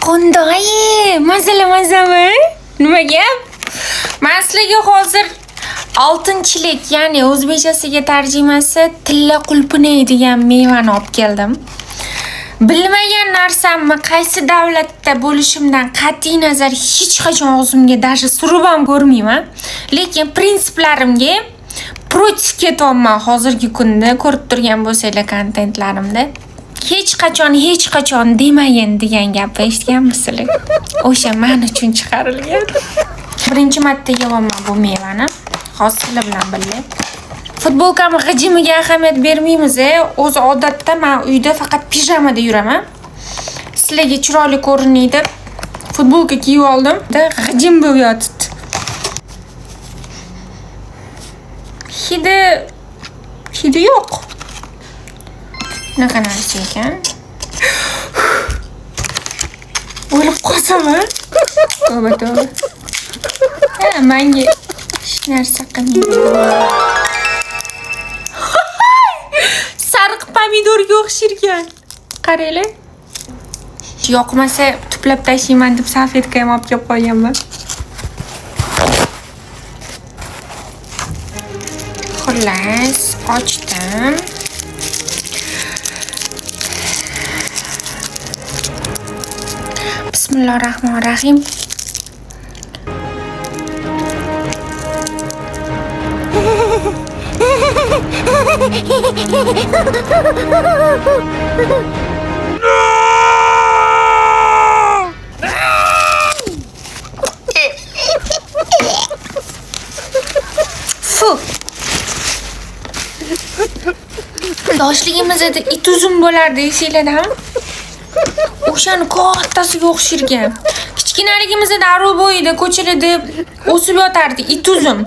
Qanday? Mazali mazami? Nima gap? Men sizlarga hozir oltin chilak, ya'ni o'zbekchasiga tarjimasi tilla qulpinay degan mevani olib keldim. Bilmagan narsamni qaysi davlatda bo'lishimdan qat'iy nazar hech qachon og'zimga даже surib ham ko'rmayman. Lekin prinsiplarimga против ketyapman hozirgi kunda, ko'rib turgan bo'lsanglar kontentlarimda. Hech qachon hech qachon demagin degan gapni eshitganmisizlar? O'sha men uchun chiqarilgan. Birinchi marta yeyapman bu mevani. Hozir sizlar bilan birga. Futbolkamni g'ijimiga ahamiyat bermaymiz. O'zi odatda men uyda faqat pijamada yuraman. Sizlarga chiroyli ko'rinay deb futbolka kiyib oldim. G'ijim bo'lib yotibdi. Hidi yo'q. Bunaqa narsa ekan. O'lib qolsam, a? Tavba tavba. Ha, menga hech narsa qilmaydi. Sariq pomidorga o'xsharkan. Qaranglar. Yoqmasa tuplab tashlayman deb salfetka ham olib kelib qo'yganman. Xullas, ochdim. Bismillahirrahmanirrahim. Fu. Yoshligimizda it uzun bo'lardi, esinglardami? O'shani kattasiga o'xsharkan. Kichkinaligimizda aruv bo'yida ko'chalarda o'sib yotardi it uzum.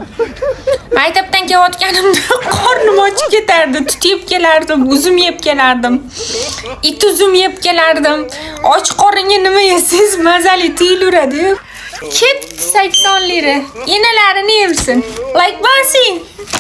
Maktabdan kelayotganimda qornim ochib ketardi, tut yeb kelardim, uzum yeb kelardim. It uzum yeb kelardim. Och qoringa nima yesangiz mazali tuyulaveradi-yu. Ketdi 80 lira. Enalarini yemsin. Like bosing.